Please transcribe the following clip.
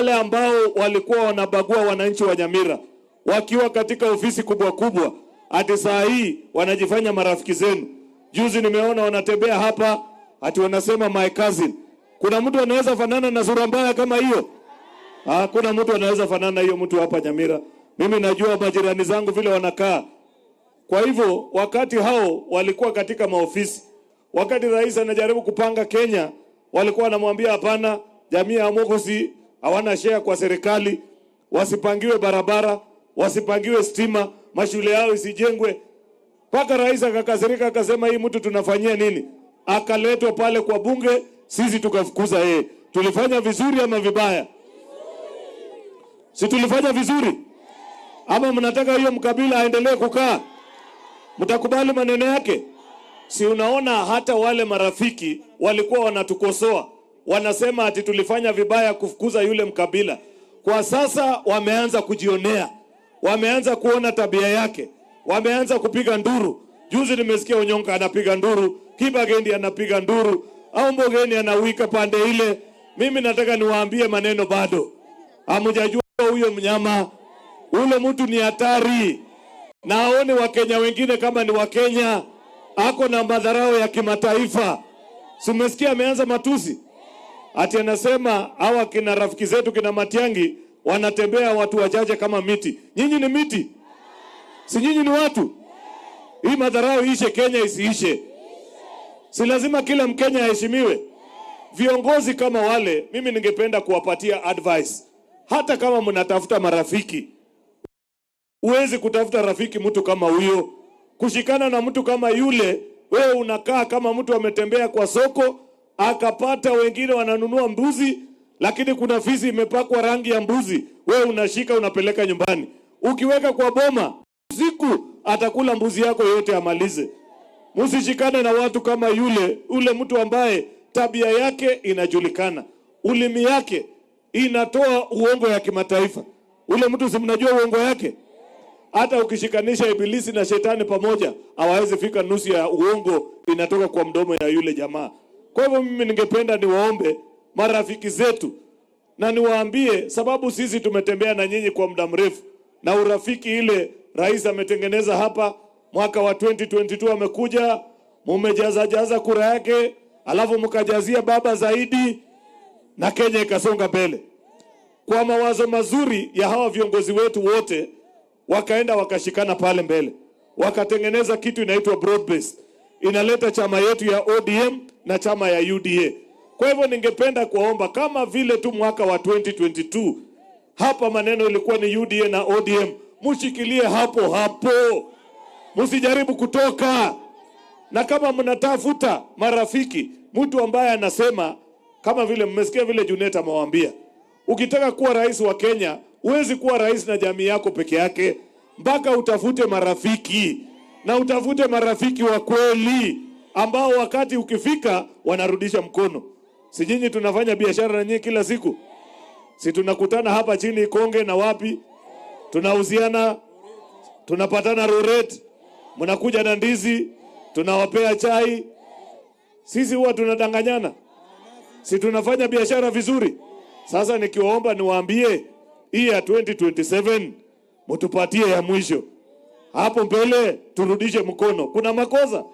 Wale ambao walikuwa wanabagua wananchi wa Nyamira wakiwa katika ofisi kubwa kubwa, ati saa hii wanajifanya marafiki zenu. Juzi nimeona wanatembea hapa ati wanasema "my cousin". Kuna mtu anaweza fanana na sura mbaya kama hiyo? Hakuna mtu anaweza fanana hiyo mtu hapa Nyamira. Mimi najua majirani zangu vile wanakaa. Kwa hivyo wakati hao walikuwa katika maofisi, wakati rais anajaribu kupanga Kenya, walikuwa wanamwambia hapana, jamii ya Mogosi hawana share kwa serikali, wasipangiwe barabara, wasipangiwe stima, mashule yao isijengwe. Mpaka rais akakasirika, akasema, "Hii mtu tunafanyia nini?" Akaletwa pale kwa bunge, sisi tukafukuza yeye. Tulifanya vizuri ama vibaya? Si tulifanya vizuri? Ama mnataka hiyo mkabila aendelee kukaa? Mtakubali maneno yake? Si unaona hata wale marafiki walikuwa wanatukosoa, wanasema ati tulifanya vibaya kufukuza yule mkabila. Kwa sasa wameanza kujionea, wameanza kuona tabia yake, wameanza kupiga nduru. Juzi nimesikia Onyonka anapiga nduru, Kibagendi anapiga nduru, au Mbogeni anawika pande ile. Mimi nataka niwaambie maneno bado hamjajua huyo mnyama, ule mtu ni hatari na aone Wakenya wengine kama ni Wakenya, ako na madharau ya kimataifa. Si umesikia ameanza matusi? Ati anasema hawa kina rafiki zetu kina Matiangi wanatembea watu wachache kama miti. Nyinyi ni miti? Si nyinyi ni watu? Hii madharau ishe, Kenya isiishe. Si lazima kila Mkenya aheshimiwe? Viongozi kama wale, mimi ningependa kuwapatia advice. Hata kama mnatafuta marafiki, huwezi kutafuta rafiki mtu kama huyo. Kushikana na mtu kama yule, wewe unakaa kama mtu ametembea kwa soko akapata wengine wananunua mbuzi, lakini kuna fisi imepakwa rangi ya mbuzi, wewe unashika unapeleka nyumbani. Ukiweka kwa boma, siku atakula mbuzi yako yote amalize. Msishikane na watu kama yule, ule mtu ambaye tabia yake inajulikana, ulimi yake inatoa uongo ya kimataifa. Ule mtu si mnajua uongo yake? Hata ukishikanisha ibilisi na shetani pamoja hawawezi fika nusu ya uongo inatoka kwa mdomo ya yule jamaa. Kwa hivyo mimi ningependa niwaombe marafiki zetu na niwaambie, sababu sisi tumetembea na nyinyi kwa muda mrefu, na urafiki ile rais ametengeneza hapa mwaka wa 2022 amekuja, mumejaza jaza kura yake, alafu mkajazia baba zaidi, na Kenya ikasonga mbele. Kwa mawazo mazuri ya hawa viongozi wetu wote, wakaenda wakashikana pale mbele, wakatengeneza kitu inaitwa broad base, inaleta chama yetu ya ODM na chama ya UDA. Kwa hivyo ningependa kuwaomba kama vile tu mwaka wa 2022 hapa maneno ilikuwa ni UDA na ODM, mushikilie hapo hapo, msijaribu kutoka. Na kama mnatafuta marafiki, mtu ambaye anasema kama vile mmesikia vile Junet amewaambia, ukitaka kuwa rais wa Kenya huwezi kuwa rais na jamii yako peke yake, mpaka utafute marafiki na utafute marafiki wa kweli ambao wakati ukifika wanarudisha mkono. Si nyinyi tunafanya biashara na nyinyi kila siku? Si tunakutana hapa chini Ikonge na wapi, tunauziana, tunapatana Roret, mnakuja na ndizi, tunawapea chai. Sisi huwa tunadanganyana? Si tunafanya biashara vizuri? Sasa nikiwaomba niwaambie hii ya 2027 mtupatie ya mwisho, hapo mbele turudishe mkono. Kuna makosa?